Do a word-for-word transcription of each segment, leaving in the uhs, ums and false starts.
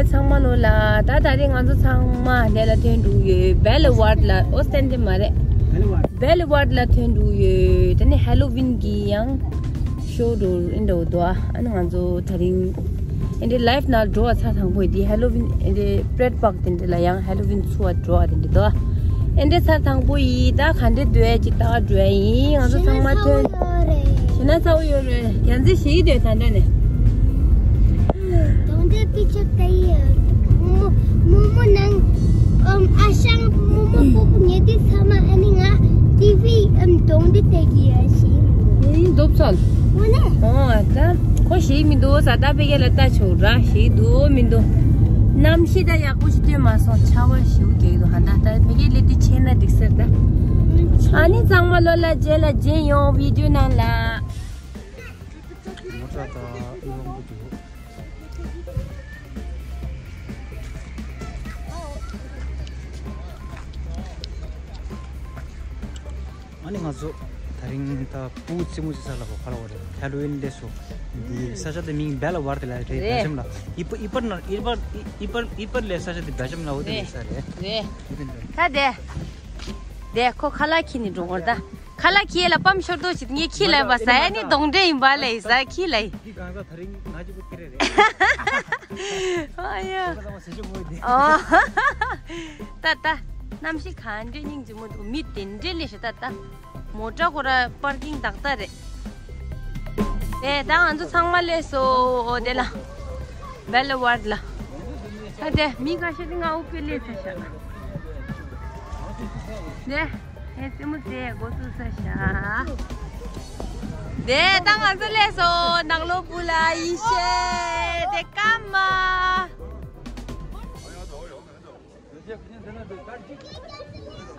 ཚང་མ་ལོ་ལ། ད་ད་རེས་ང་ཚོ་ཚང་མ་འདི་ལ་ཐོན་འགྲོ་ཡོད། བེ་ལི་ཝར་ལ། ཨོ་སི་ཊན་ཌི་མ་རེད། བེ་ལི་ཝར་ལ་ཐོན་འགྲོ་ཡོད། དེ་ནས་ཧེ་ལོ་ཝིན་གྱི་ཡང་ཤོ་འགྲོ་ཨིན་འགྲོ་འདུག་ཨ་ནི་ང་ཚོ་ད་རིང་ཨེ་འདྲའི་ལའིབ་ནང་འགྲོ་བ་ཚར་དང་པོ་ཡིན། དེ་ཧེ་ལོ་ཝིན་ཨེ་འདྲའི་པ་རེད་པཱརྐ་དེ་འདྲ་ལ་ཡང་ཧེ་ལོ་ཝིན་འཚོ་བ་འགྲོ་བ་དེ་འདྲ་འདུག་ཨེ་འདྲའི་ཚར་དང་པོ་ཡིན། ད་ག་འདྲའི་འདུག་ཅིག་ལྟ་ག་འགྲོ་ཡ་ཡིན། ང་ཚོ་ཚང་མ་ཐོན། ཞེ་ན་ཚ་བོ་ཡོད་རེད། ཡང་རྩེ་ཞིག་འདུག་ད་འདྲ་ནས། གདོང་འདྲེ་པི་ཅར་ལྟ་ཡི། མོ་མོ་མོ་ནང་ཨམ་ཨ་ཞང་མོ་མོ་པོ་པོ་ཉེ་དུས་ཚང་མ་ཨ་ནི་ང་ཊི་ཝི་ཨམ་གདོང་འདྲེ་ལྟ་གི་ཡ་ཞིག་ཡིན། ཨེ་རྡོབ་ཚོལ། ཨོ་ནེ། ཨོ་ད་ཁོ་ཞིག་མི་འདུག་ས། ད་ཕ་གི་ལ་ལྟ་ཆོག་ར་ཞིག་འདུག་མི་འདུག་གནམ་གཤིས་ད་ཡག་པོ་ཞིག་སྟོན་མ་སོང་། ཆར་པ་ཞིག་རྒྱག་གི་འདུག་ཧ་ད་ད་ཕ་གི་ལས་དེ་ཆེ་ན་འགྲིག་ས་རེད་ད། ཨ་ནི་ཚང་མ་ལོ་ལ་རྗེས་ལ་མཇལ་ཡོང་། བི་ཌིའོ་ནང་ལ། མོ་ཊ་དང་ཨི་ཝང་པོ་འདུག་ཨ་ནི་ང་ཚོ་ད་རིང་ད་པུའུ་ཙི་མུ་ཙི་ས་ལ་གོ་ཁ་ལ་བ་རེད། ཧེ་ལོ་ཝིན་ལས་སོ། འདི་ས་ཆ་དེ་མིང་བེ་ལ་ཝར་དེ་ལ་རེད། རེད། བེལ་ཇམ་ལ་ཨི་པར་ཨི་པར་ན་ཨི་པར་ཨི་པར་ཨི་པར་ལས་ས་ཆ་དེ་བེལ་ཇམ་ལ་འོ་དེ་རེད། ས་རེད། རེད། ད་དེ་དེ་ཁོ་ཁ་ལག་ཁྱེར་ནས་འགྲོ་གོ་ར་ད། ཁ་ལག་ཁྱེར་ལ་པམ་ཤོར་དོ་ཞིག་ངས་ཁྱི་ལ་བ་ཟ་ཡ་ནི་གདོང་འདྲེ་ཡིན་པ་ལ་ཡིན་ཟ་ཁྱི་ལ་ཡིན། འདི་གང་ཟག་ད་རིང་ང་གཅིག་པུ་ཁྱེར་རེད། ཨ་ཡ། ཁྱེད་ཚང་མ་ཟེར་ཞིག་ངོ་དེ། ཨོ། ད་ད། གནམ་གཤིས་ག་འདྲས་སྙིང་རྗེ་མོ་འདུག་མི་དེ་འདྲས་ལས་ཤོ་ད་ད། མོ་ཊ་ཁོ་ར་པར་ཀིང་ཏག་ཏག་རེད། དེ་ད་ང་ཚོ་ཚང་མ་སླེབས་སོང་། དེ་ལ། བེ་ལི་ཝར་ལ། ད་དེ་མི་ཁ་ཤས་དེ་ང་དབུ་པས་སླེབས་ཚར་ཤག་དེ། ཨེ་རྩེད་མོ་རྩེ་འགོ་བཙུགས་ས་ཤག་དེ་ད་ང་ཚོ་སླེབས་སོང་། ནང་ལོགས་སྦུག་ལ་ཡེ་ཤེས་དེ་ཀ་མ།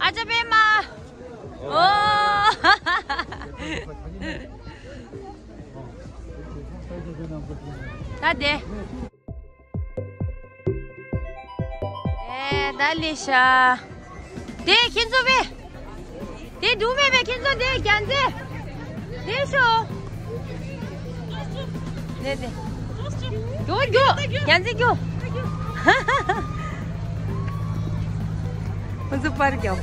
ཨ་ཅག་པད་མ། ཨོ། ད་དེ། ཨེ་ད་ལི་ཤ། དེ་ཁྱེད་ཚོ་བས། དེ་འདུག་མེད་པས་ཁྱེད་ཚོ་དེ་རྒྱ་མཚན། དེ་ཤོ། དེ་དེ། རྒྱོ་རྒྱོ། རྒྱ་མཚན་རྒྱོ། ཁོ་ཚོ་པར་རྒྱོ།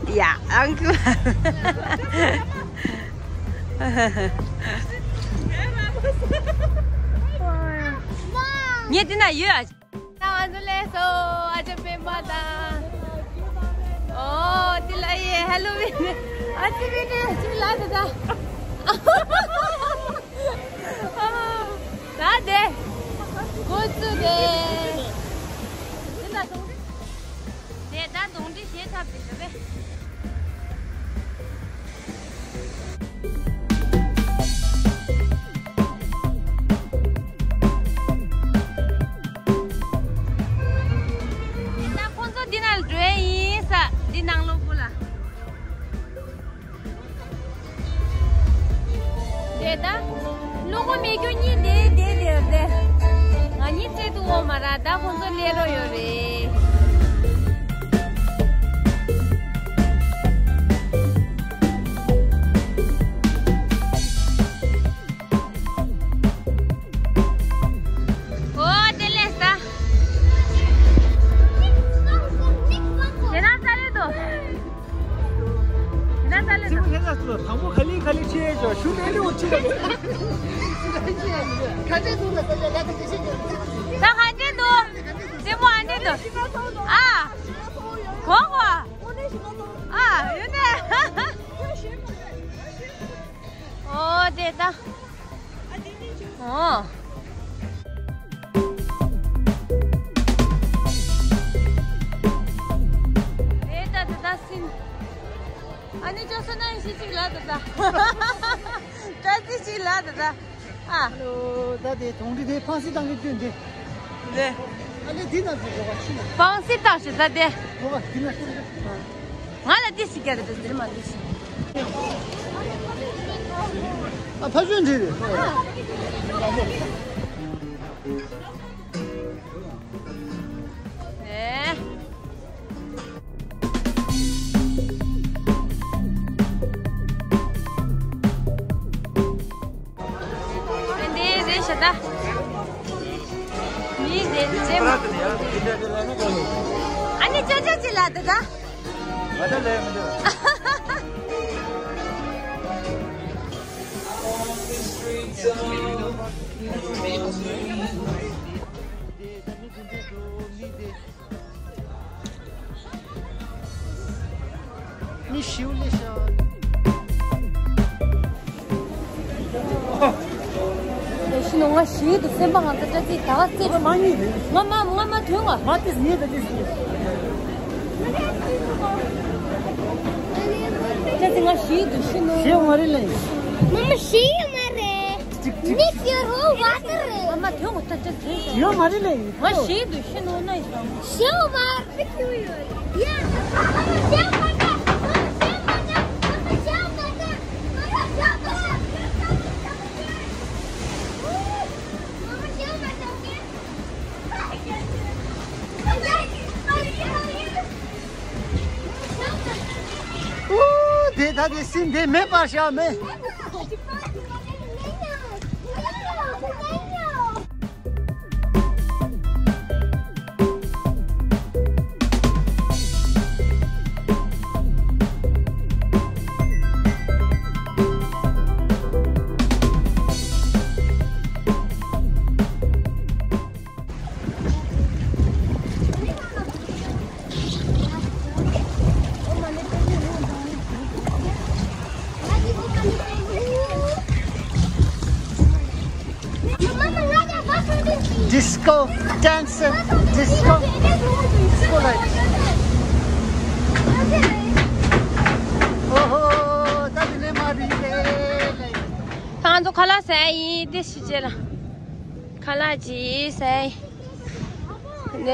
ཡ་ཨང་ཀི། ངས་དེ་ན་ཡོད། ད་ང་ཚོ་སླེབས་སོང་། ཨ་ཅག་པད་མ་དང་། ཨོ་དེ་ལ་ཡེ་ཧེ་ལོ་ཝིན། ཨ་ཅག་པད་མ་ཅིག་ལ་ད་ད། ད་དེ། འགོ་བཙུགས་དེ། དེ་ད་གདོང་འདྲེ། དེ་ད་གདོང་འདྲེ་ཞེ་ཐབས་དེ་ཞོ་བས། ད་ཁོང་ཚོ་འདི་ནང་འགྲོ་ཡ་ཡིན་ས། འདི་ནང་ལོགས་སྦུག་ལ། དེ་ད་བློ་ངོ་མེད་རྒྱུ་གཉིས་དེ་དེ་དེ་རེད། ང་གཉིས་རྩེད་དུ་འོང་མ་ར། ད་ཁོང་ཚོ་ལས་རོགས་ཡོད་རེད། ཨོ་དེ་ལས་ས། དེ་ན་ས་ལས་དོ། དེ་ན་ས་ལས་དོ། དང་པོ་ག་ལེ་ག་ལེ་ཆེ་ཡོད་ཞུ་ལེ་ལེ་འོ་ཆེ་ཡོད། ཁ་ཆེ་འདུག་ལ་ས་ཆ་ལ་ཁ་ཆེ་ཆེ་ཡོད། ད་ག་འདྲེ་འདུག་དེ་མོ་ཨ་འདྲེ་འདུག་ཨ། གོ་གོ། ཨ་ཡོད་ནས། ཨོ་དེ་ད། ཨོ། དེ་ད་དེ་ད་སིན། ཨ་ནི་ཅོ་སོ་ན་ཡིན་ཤི་ཅིག་ལ་དེ་ད། ད་ཅི་ཅིག་ལ་དེ་ད། ཨ། ཨ་ལོ། ད་དེ་གདོང་འདྲེ་དེ་ཕང་སི་བཏང་གི་སྐྱོན་དེ། ལེ། ཨ་ལེ་འདི་ན་དེ་རོ་བ་ཤི་ན། ཕང་སི་བཏང་ཤི་ད་དེ། རོ་བ་འདི་ན་ཤི་ན། ང་ལ་ཏི་ཞིག་རྒྱག་གི་འདུག་ཟེར་མ་འདུག་ཞིག་ཨ་ཕ་ཆོས་འདྲི་རེད། ཨེ། འདི་རེད་ཤག་ད། ཨ་ནི་ཅོ་ཅོ་ཅི་ལ་དེ་ད། མི་ཤིའུ་ལེ་ཤ། ལེ་ཤི་ནོ་ང་ཤི་དུ་སེམས་པ་ང་ཚ་ཅ་ཅི་ད་ག་སེ་བ་མ་ཉི་ང་མ་ང་མ་ཐོན་ང་མ་ཏིས་ཉི་ད་ཏིས་ཉི། ཅ་ཅི་ང་ཤི་དུ་ཤི་ནོ་ཤི་ང་རེ་ལེ། ང་མ་ཤི་ཡོད་མ་རེད། Mix your whole water. ང་མ་ཐོན་ང་ད་ཅ་ཅི་ཡོད་མ་རེད་ལེ། ང་ཤི་དུ་ཤི་ནོ་ན་ཡི་ད། ཤི་ཡོད་མ་རེད། ཨུ། དེ་ད་དེ་སྲིན་དེ་མེད་པར་བཞག་མེད། Disco, dance, disco, disco light. ཨོ་ཧོ། ད་དེ་ནས་མ་རིག་རེད། ད་ང་ཚོ་ཁ་ལག་ཟ་ཡི་དེ་ཤི་རྗེས་ལ་ཁ་ལག་ཅིག་ཟ་ཡི་ནས།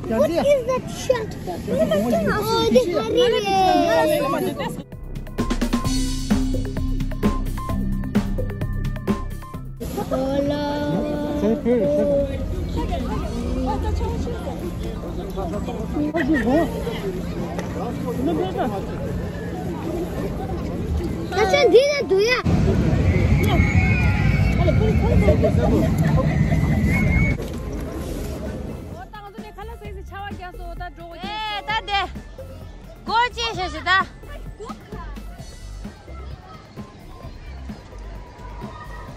What is that shit? Oh, this is ད་ཆ་འདི་ན་འདུག་ཡ། ཨོ་ད་ང་ཚོ་ནས་ཁ་ལག་ཟས་ཟིག་ཆ་བ་རྒྱག་སོ་ད་འགྲོ་གི་ཨེ་ད་དེ་སྒོ་ཕྱེ་ཤ་ཤ་ད།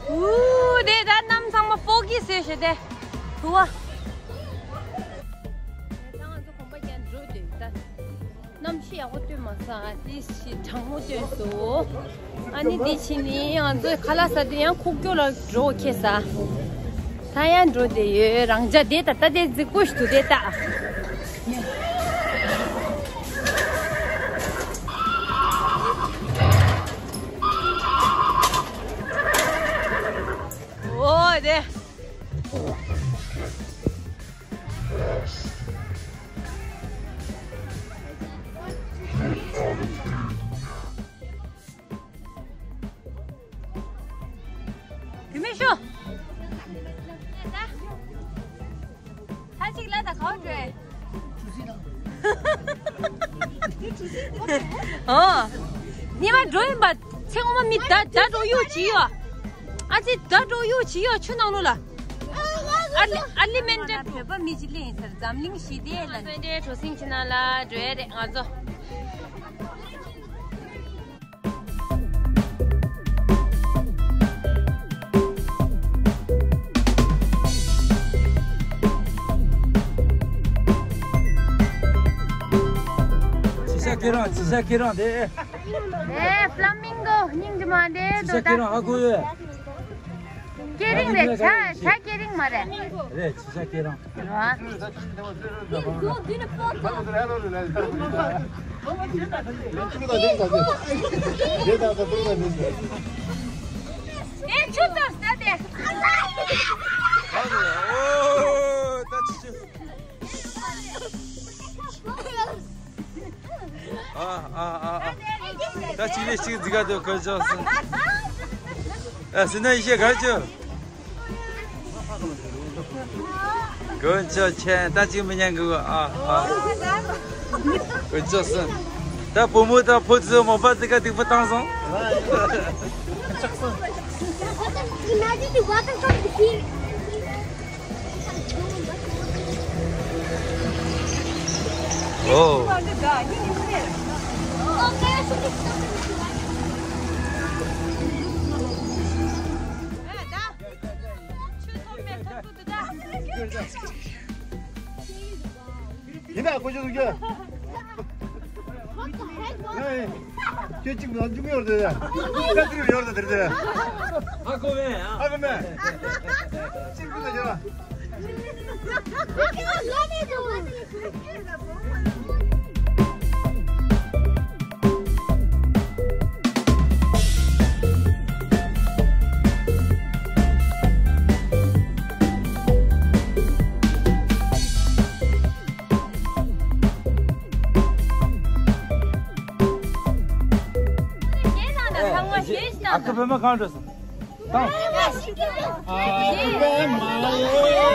ཨུ་དེ་ད་གནམ་ཚང་མ་ཕོག་གི་ཟེར་ཤ་དེ་དུ་བ། ད་ང་ཚོ་གོམ་པ་རྒྱག་འགྲོ་དུས་ད། གནམ་གཤིས་ཡག་པོ་སྟོན་མ་སོང་། ཨ་ཏི་ཞིག་གྲང་མོ་སྟོན་སོང་། ཨ་ནི་འདི་ཕྱིན་ནི་ང་ཚོའི་ཁ་ལག་ཟ་དུས་ཡང་ཁུག་ཀྱོག་ལ་འགྲོ་ཁེ་ས། ད་ཡང་འགྲོ་བསྡད་ཡོད། རང་ཅག་དེ་ད་ལྟ་དེ་རྫིག་པོ་ཞིག་འདུག་དེ་ད། ཨོ་དེ། དེ་མི་ཤོ། ད་ཅིག་ལ་ད་གའོ་འགྲོ། ཨོ། ཉི་མ་འགྲོ་ཡིན་པ། ཚེ་སྔོན་མ་མི་ད་ད་འགྲོ་ཡུག་ཅི་ཡོ། ཨ་ཙི་ད་འགྲོ་ཡུག་ཅི་ཡོ་ཆུ་ནང་ལོ་ལ། ཨ་ལི་ཨ་ལི་མན་ཏྲ་བོད་པ་མི་གཅིག་ལེན་ཡིན་ཟེར། འཛམ་གླིང་ཞི་བདེ་ལ། མན་ཏྲའི་གྲོ་སིང་ཆི་ན་ལ་འགྲོ་ཡ་རེད་ང་ཚོ། ཅི་ཤ་ཁྱེད་རང་ཅི་ཤ་ཁྱེད་རང་དེ། ཨེ་ཧྥ་ལ་མིང་གོ་སྙིང་རྗེ་མ་འདེ་ཅི་ཤ་དོ་ད། ཁྱེད་རང་ཧ་གོ་ཡོད། སྐེ་རིང་རེད། ཆ་ཆ་སྐེ་རིང་མ་རེད། རེད་ཅི་ཤ་སྐེ་རིང་། རེད་བ། ཨེ་ཆུ་ཏོག་ཟ་དེ། ཨོ་ད་ཅི་ཅི། ཨ་ཨ་ཨ་ཨ། ད་གཅིག་ལས་གཅིག་འཛི་ག་དུ་གོ་ཅོག་སི། ཨ་སི་ན་ཡི་ཤེས་ག་ཅོ། གོ་ཅོག་ཆེན་ད་གཅིག་མི་ཉན་གི་ཨ་ཨ། གོ་ཅོག་སི། ད་ ད་བུ་མོ་དང་བུ་ཚོས་མོ་པ་དེ་ག་སྡུག་པོ་བཏང་སོང་། Imagine the water from the sea. Oh. ཡིན་ན་ཁོ་ཆུ་ཟུག་རྒྱུ། ཁྱོད་གཅིག་ལ་འཇུག་ཡོད་རེད། ད་དེ་རུ་ཡོད་རེད་དེ་རེད། ཧ་གོ་མེད་ཨ། ཧ་གོ་མེད། གཅིག་པུ་ལ་རྒྱབ། ཨ་ཁུ་པད་མ་གང་འགྲོ་སོང་། ཨ་ཁུ་པད་མ་ཡེ།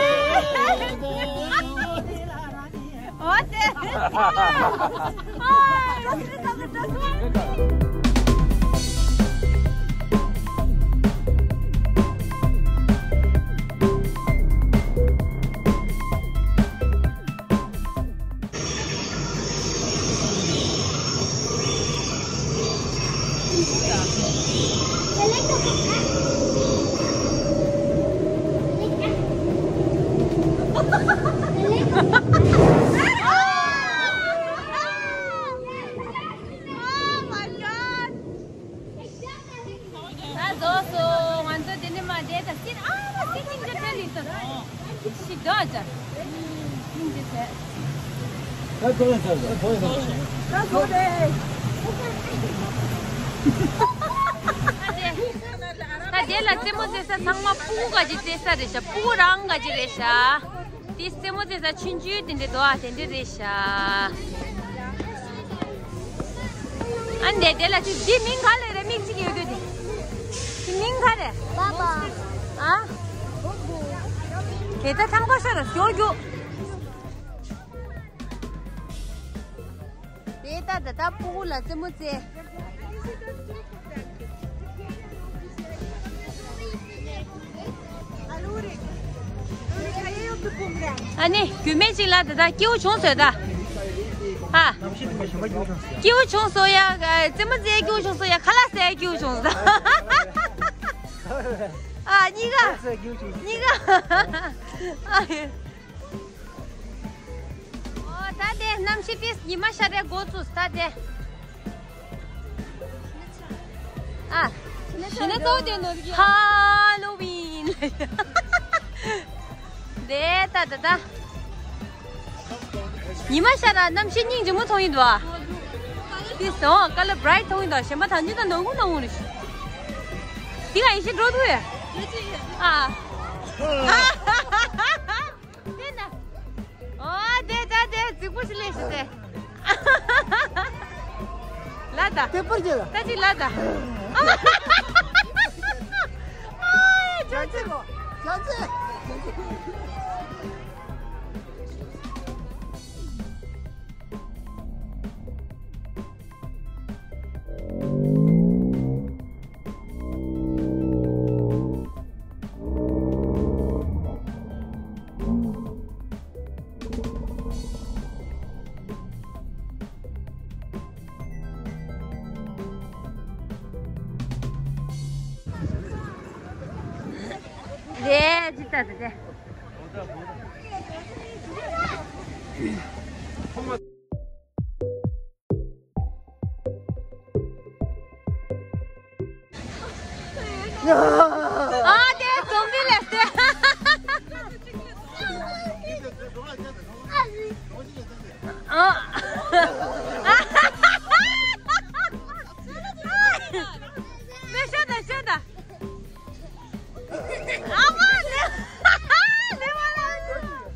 ད་རྫོགས་སོང་། ང་ཚོ་དེ་ནས་མར་བསྡད་ད་སྲིད། ཨ་མ་སྲིད་ཅིག་འདྲ་ཐོན་ལི་སོང་། ཞིག་རྫོགས་ཅག་ད་ཐོན་ཡིན་ས་རེད། ད་ཐོན་ཡིན་ས་རེད། ད་ཐོན་རེད། ད་དེ་ལ་རྩེད་མོ་རྩེ་ས་ཚང་མ་སྤུ་གུ་ག་ཅིག་རྩེ་ས་རེད་ཤག་སྤུ་གུ་རང་ག་ཅིག་རེད་ཤག་དེ་རྩེད་མོ་རྩེ་ས་ཆུང་ཆུང་དེ་འདྲ་འདུག་ཨ། དེ་འདྲ་རེད་ཤག་ཨ་འདྲ་དེ་ལ་ཅིག་འདི་མིང་ག་ལབ་རེད། མིག་གཅིག་ཡོད་དུས་དེ། དེ་མིང་ག་རེད། པ་པ། ཨ། དེ་ད་ཐང་པ་ཤོར་ར་ཤོར་རྒྱུ། དེ་ད་ད་ད་སྤུ་གུ་ལ་རྩེད་མོ་རྩེ། ཨ་ནི་རྒྱུས་མེད་ཅིག་ལ་དེ་དག་སྐྱིད་པོ་བྱུང་སོང་ད། ཨ། སྐྱིད་པོ་བྱུང་སོང་ཡ། རྩེད་མོ་རྩེ་སྐྱིད་པོ་བྱུང་སོང་ཡ། ཁ་ལག་ཟས་སྐྱིད་པོ་བྱུང་སོང་ད། ཨ་གཉིས་ཀ་གཉིས་ཀ་ཨ། ཨོ་ད་དེ་གནམ་གཤིས་ཏིས་ཉི་མ་ཤར་རེ་འགོ་བཙུགས་ད་དེ། ཨ། ཞི་ན་ཏོ་དེ་ནོར་གི་ཧ་ལོ་ཝིན། དེ་ད་ད་ད། ཉི་མ་ཤར་ར་གནམ་གཤིས་སྙིང་རྗེ་མོ་མཐོང་ཡིན་འདུག་ཨ། ཏིས་ཨོ་ཀ་ལ་བྷ་རའིཊ་མཐོང་ཡིན་འདུག་གཞན་པ་ཐམས་ཅད་ད་ནག་ཁུང་ནག་ཁུང་རེད་ཤག་དེ་ག་ཡེ་ཤེས་འགྲོ་འདུག་ཨ། དེ་ན། ཨོ་དེ་ད་དེ་རྫིག་པོ་ཞིག་ལས་ཤི་དེ། ལ་ད། དེ་པར་རྒྱལ་ལ། ད་ཅི་ལ་ད། ཨ་ཅག་ཅི་རོ། ཅག་ཅི། རེད་ཅི་ལྟ་དེ། ཨ་དེ་ཛོམ་བི་ལས་དེ། ཨ། མེ་ཤོད་ད་ཤོད་ད། ཨ་མ་ལེ། ལེ་མ་ལ།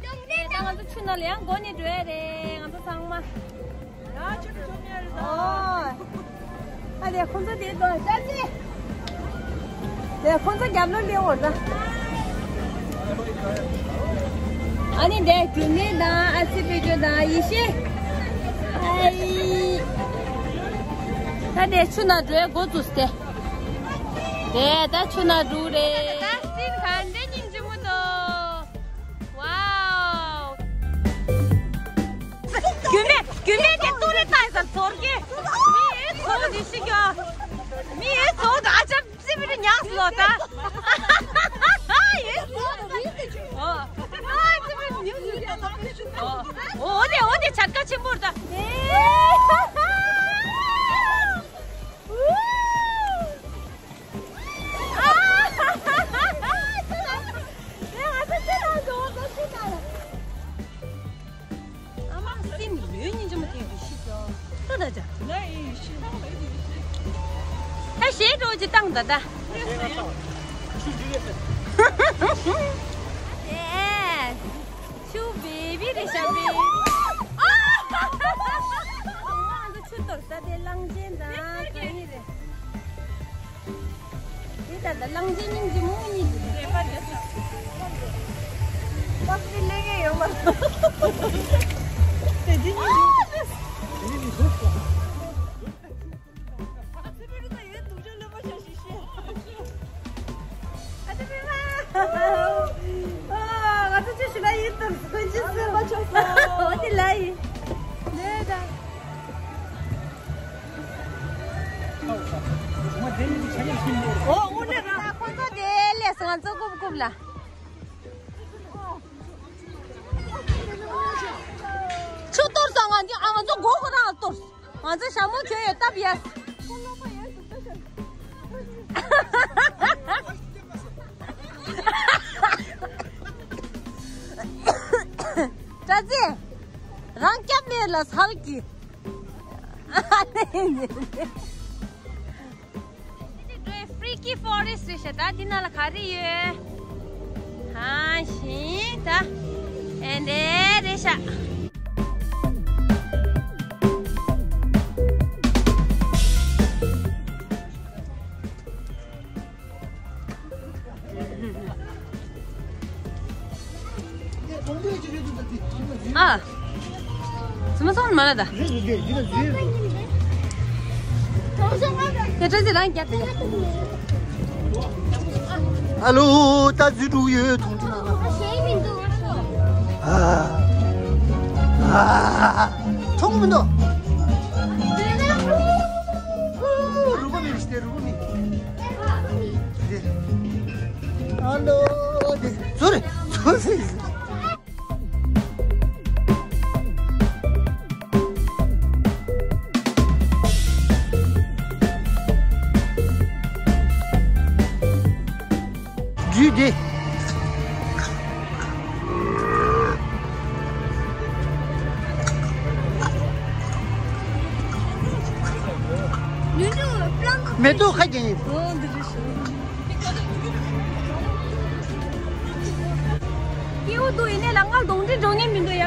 ད་ང་ཚོ་ཆུ་ནང་ལ་ཡང་འགྲོ་ནི་འགྲོ་ཡ་རེད་ང་ཚོ་ཚང་མ། ཨོ། ཨ་ལེ་ཁོང་ཚོ་དེ་དོ་ཅག་ཅི། ལེ་ཁོང་ཚོ་རྒྱབ་ལོགས་ལེན་འོང་ད། ཨ་ནི་དེ་རྒྱུ་མེད་དང་ཨ་ཙི་པེ་ཅོ་དང་ཡེ་ཤེས། ཨའི། ད་དེ་ཆུ་ནང་འགྲོའི་འགོ་བཙུགས་ཏེ། དེ་ད་ཆུ་ནང་འགྲོ་རེད། ད་སྲིན་ག་འདྲ་སྙིང་རྗེ་མོ་འདུག་ཝའོ། རྒྱུ་མེད་རྒྱུ་མེད་དེ་ཏུ་རེ་ཏའི་ཟར་ཚོར་གི། མི་ཨེ་ཚོར་དེ་ཤི་གྱོ། མི་ཨེ་ཚོར་དེ་ཨ་ཅག་སི་བི་རི་ཉག་སི་ལོ་ད། ཨེ་ཚོར་དེ་ཨོ། ཨ་སི་བི་རི་ཉག་སི་ལོ་ད། ཨོ་ཨོ་དེ་ཨོ་དེ་ཆད་ཀ་ཆེན་པོར་ད། ཨ་མ་སེམས་ཡོད་ཉིན་ཅི་མ་ཐེབས་པའི་ཤི་ཙོ། ཏོ་ད་ཅག་ད་ཞེས་འགྲོ་ཅི་བཏང་ད་ད། ཨེ། ཆུ་བེ་བི་རེ་ཤ་བེ། ཨ་ང་ཚོ་ཆུ་གཏོར་ས་དེ་གླང་ཆེན་དང་ག་ཡིན་རེད། དེ་ལྟར་ད་གླང་ཆེན་སྙིང་རྗེ་མོ་གཉིས་འདུག་པགས་པའི་ལེ་ངེ་ཡོད་མ་རེད། དེ་དེ་གཉིས་འདུག་ཨ་ཙི་པི་རི་ད་ཡོད་དུག་ཅོ་ལོ་པ་ཤ་ཤི་ཤི། ཨ་ཙི་པི་རི། ཨ་ང་ཚོ་ཅི་ཞིག་ལ་ཡིན་དུག་སུ་ཅི་སུ་པ་ཆོག་སོ། འོ་དེ་ལ་ཡིན། ལེ་ད། ཨོ་དངོས་གནས་རང་ཁོ་ཚོ་དེ་ལས་ང་ཚོ་རྐུབ་རྐུབ་ལ། ཆུ་གཏོར་སོང་ང་ཚོ་ཨ་ང་ཚོ་མགོ་ཁོ་རང་གཏོར། ང་ཚོ་ཞྭ་མོ་གྱོན་ཡོད་སྟབས་ཡ། བཀྲ་ཤིས། རང་སྐྱབས་མེད་ལ་སལ་གྱི། ཨ་ནི། Freaky Forest རེད་ཤག་ད་འདི་ནང་ལ་ག་རེ་ཡོད། ཧ་ཤིང་ད། ཨེ་འདྲེ་རེད་ཤག་ཨ། ཙི་མ་སོང་མ་ལ་ད། དེ་བཀྲ་ཤིས་རང་རྒྱབ་དེ། ཨ་ལོ་ད་ཟི་འགྲུག་ཡོད་ཐུང་ཐུང་ན། ཨ། ཨ། མཐོང་མི་འདུག་རུ་གོ་མི་རུ་སྟེ་རུ་གོ་མི། ཨ་ལོ་དེ་ཚོ་རེ་ཚོ་སེ། རྒྱུད་དེ། མེ་ཏོག་ཁ་རྒྱན་ཡིན། སྐྱེ་བོ་དུ་ཡིན་ནས་ལ་ང་གདོང་འདྲེ་འགྲོ་ངེས་མི་འདུག་ཡ།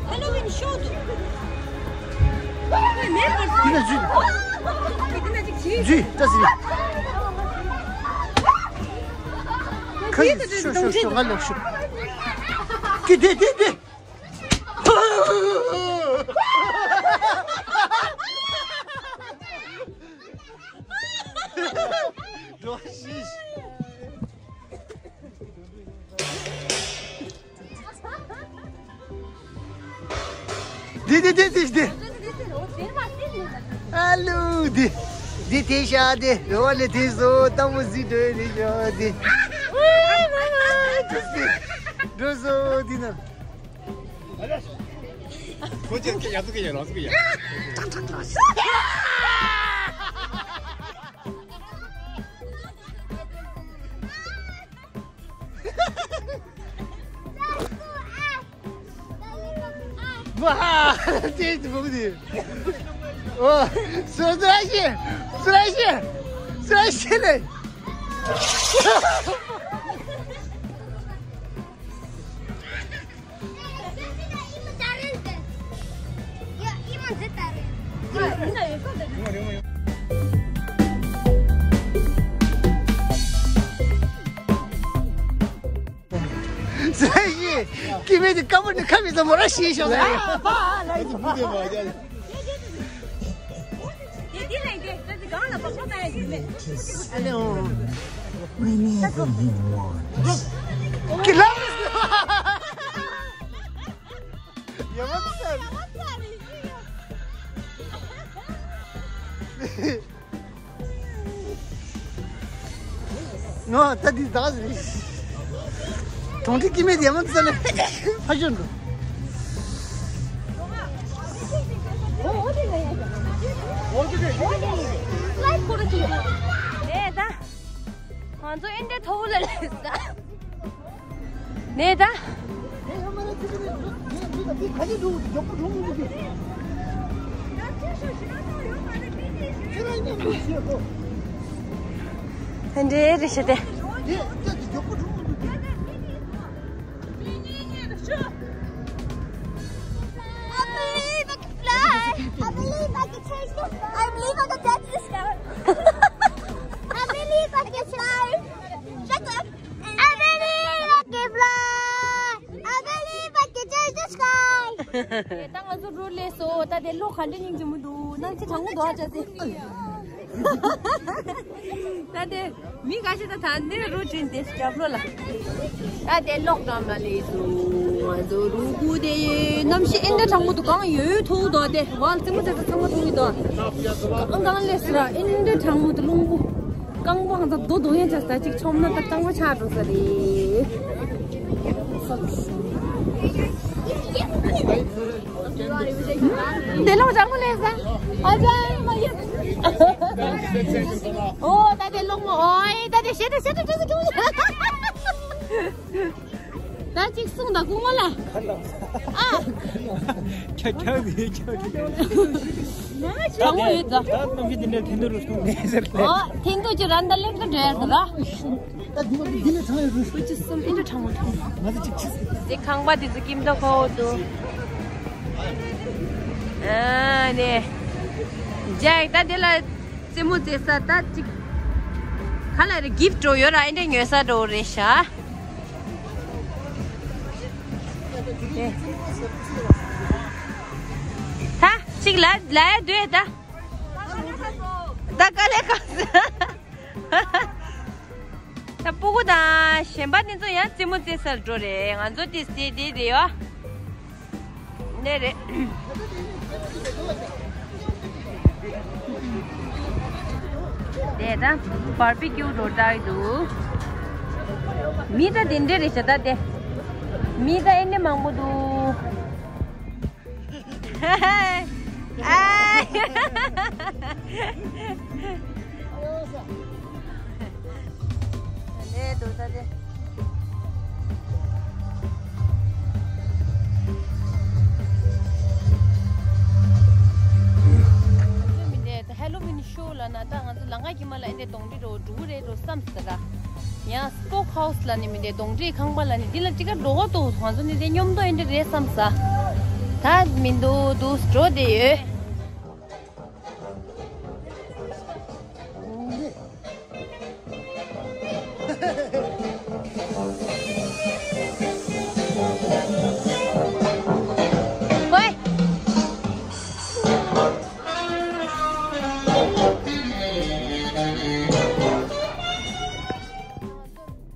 Halloween show དུ། འདི་ན་ཇུས། ཇུས་ད་ཟི། ཁ་ཡི་ཤོ་ཤོ་ཤོ་ང་ལོག་ཤོ། ཀི་དེ་དེ་དེ། འགྲོ་ཤིས། འདི་འདི་འདི་འདི་འདི། ཨ་ལུ་འདི། འདི་དེ་ཤ་འདི། རོ་ལེ་དེ་བཟོ་ཏམ་མོ་ཟི་འདྲ་འདི་ཤ་འདི། འགྲོ་བཟོ་འདི་ན། ཁོ་ཅག་གི་ཡ་ཚུ་གི་ཡ་ལ་ཚུ་གི་ཡ། ཝ། ཅེས་ཏུ་བུག་ཏུ། ཨོ། སུ་ར་ཤི། སུ་ར་ཤི། སུ་ར་ཤི་ལེ། སྐྱེ་དམན་དེ་ཀ་པོ་ནི་ཁ་མི་ཟ་མོ་ར་ཤེས་ཤོག་ཟེར། ཨ་ཕ་ལ་ཡི་བུ་དེ་མ་རྒྱ། དེ་དེ་ལ་ཡི་དེ་ད་དེ་གང་ལ་བག་ལོ་ད་ཡི་དེ་མེད། ཨ་ལེ་ཨོ། Whenever you want. ཀི་ལ། ཡ་མ་ཚ། ང་ད་འདི་ད་ག་ཟེར། གྲོང་ཁྱེར་སྐྱེ་དམན་དེ་ཡ་མ་ཚ་ནས་ཕ་ཤོད་འགྲོ། ཨེ་ད། ང་ཚོ་ཨིན་ཌི་མཐོ་པོ་ལ་སླེབས་ས། ནས་ད། འདྲེ་རེ་ཤི་སྟེ། I believe I can fly. I believe I can change the sky. I believe I can touch the sky. I believe I can fly. Shut up. I believe I can fly. I believe I can touch the sky. ད་ང་ཚོ་རུ་ལས་སོ། ད་དེ་གློག་ག་འདྲ་སྙིང་རྗེ་མོ་འདུག་ནང་ཆེ་གྲང་མོ་འདུག་ཨ་ཅག་ཟེར། ད་དེ་མི་འགའ་ཞིག་ད་ད་འདི་རུ་དྲན་དེ་རྒྱབ་ལོ་ལ། ད་དེ་གློག་འགྲམ་ལ་ལས་སོ། ང་ཚོ་རུ་གུ་དེ་གནམ་གཤིས་ཨེ་འདྲ་གྲང་མོ་འདུག་གང་ཡོད་ཐུག་འདུག་དེ་བལ་རྩེད་མོ་རྩེ་ས་ཚང་མ་ཐུག་གི་འདུག་གང་གང་ལས་སོ་ར་ཨེ་འདྲ་གྲང་མོ་འདུག་རླུང་བུ། རྐང་པ་ང་ཚོ་རྡོ་རྡོ་ཡན་ཆགས་ས་ཅིག་ཆོམ་ན་ད་རྐང་པ་ཆག་འགྲོ་ས་རེད། དེ་ལོ་ཅང་མོ་ལས་ས། ཨ་ཅག་མ་ཡིན། ཨོ་ད་དེ་ལོག་མོ་ཨོའི་ད་དེ་ཤེད་དེ་ཤེད་དེ་ཤེད་དེ། ད་ཅིག་གསུང་ད་ཁུག་མོ་ལ། ཨ། ཁྱ་ཁྱ་གི་ཁྱ་གི། གྲང་མོ་ཡོད་ད། ད་གནམ་གཤིས་འདི་འདྲ་ཐན་ཏུ་རུ་སོང་ནས་ཟེར་ཏེ། ཨོ་ཐན་ཏུ་ཅི་ར་འདི་ལེགས་ཏུ་འགྲོ་ཡ་ད་ར། ད་འདི་མ་འདི་ནས་ཚང་ཡོད་རུ། ཁོ་ཅི་གསུམ་ཨིན་འདྲ་གྲང་མོ་འདུག་ང་ཚོ་གཅིག་ཆི་ཟེར། འདི་ཁང་པ་འདི་ཚོ་ཀིམ་ཏོ་ཁོ་འདུག་ཨ་ནེ། ཇའི་ད་འདི་ལ་རྩེད་མོ་རྩེ་ས་ད་ཅིག་ཁ་ལ་རེ་གིབ་འགྲོ་ཡོད་ར་ཨིན་འདྲ་ཉོས་ས་འགྲོ་རེད་ཤག་ད་ཅིག་ལ་ལ་ཡ་འདོད་ད། ད་དཀའ་ལས་ཁག་ད་སྤུ་གུ་དང་གཞན་པ་དེ་ཚོ་ཡང་རྩེད་མོ་རྩེ་སར་འགྲོ་རེད། ང་ཚོ་དེ་སྟེ་དེ་དེ་ཡོད་ནས་རེད། དེ་ད་བར་བི་ཀིའུ་འགྲོ་བསྡད་འདུག་མི་ད་དེ་འདྲས་རེད་ཤག་ད་དེ་མི་ད་ཨེ་འདྲས་མང་པོ་འདུག་ཨ། ལས་འདུག་ད་དེ། ཧེ་ལོ་ཝིན་ཤོ་ལ་ན་ད་ང་ཚོ་ལམ་ཁ་གི་མ་ལ་ཨེ་འདྲས་གདོང་འདྲེ་འགྲོ་འགྲོ་གི་རེད་འགྲོ་བསམ་ས་ར། ཡང་སི་མོག་ཧའུ་སི་ལ་ནི་མི་འདུག་གདོང་འདྲེ་ཁང་པ་ལ་ནི་འདི་ལ་ཅི་ག་འགྲོ་ག་འདུག་ང་ཚོ་ནི་དེ་སྙོམས་འདོགས་ཨེ་འདྲ་རེད་བསམ་ས། ད་མི་འདུག་འདུག་འགྲོ་བསྡད་ཡོད། ཧོꯏ།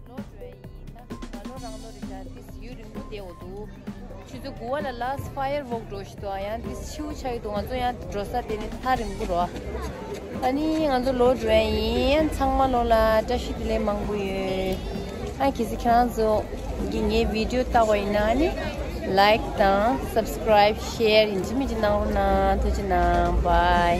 ལོ་བགྲོད་ཡིན་ད། ང་ལོ་རང་ལོ་རེ་འདྲ་ཏིས་ཡུན་རིང་པོ་བསྡད་འོ་འདུག་ཆུ་ཚོད་དགུ་པ་ལ་ལཱ་སི་ཊི་ཕ་ཡར་ཝོག་འགྲོ་ཞིག་འདུག་ཨ་ཡང་ཏིས་ཕྱིའུ་ཆགས་ཀྱི་འདུག་ང་ཚོ་ཡང་འགྲོ་ས་དེ་ནི་ཐག་རིང་པོ་རོ། ཨ་ནི་ང་ཚོ་ལོ་བགྲོད་ཡིན། ཚང་མ་ལོ་ལ་བཀྲ་ཤིས་བདེ་ལེགས་མང་པོ་ཡོད། ཨ་གལ་སྲིད་ཁྱེད་རང་ཚོ་གི་ངའི་བི་ཌིའོ་ལྟ་བ་ཡིན་ན་ནི་ལའིཀ་དང་སབ་སི་ཀ་རའིབ་ཤེར་ཡིན་གཅིག་མིན་གཅིག་གནང་རོགས་གནང་། ཐུགས་རྗེ་གནང་། བྷའི།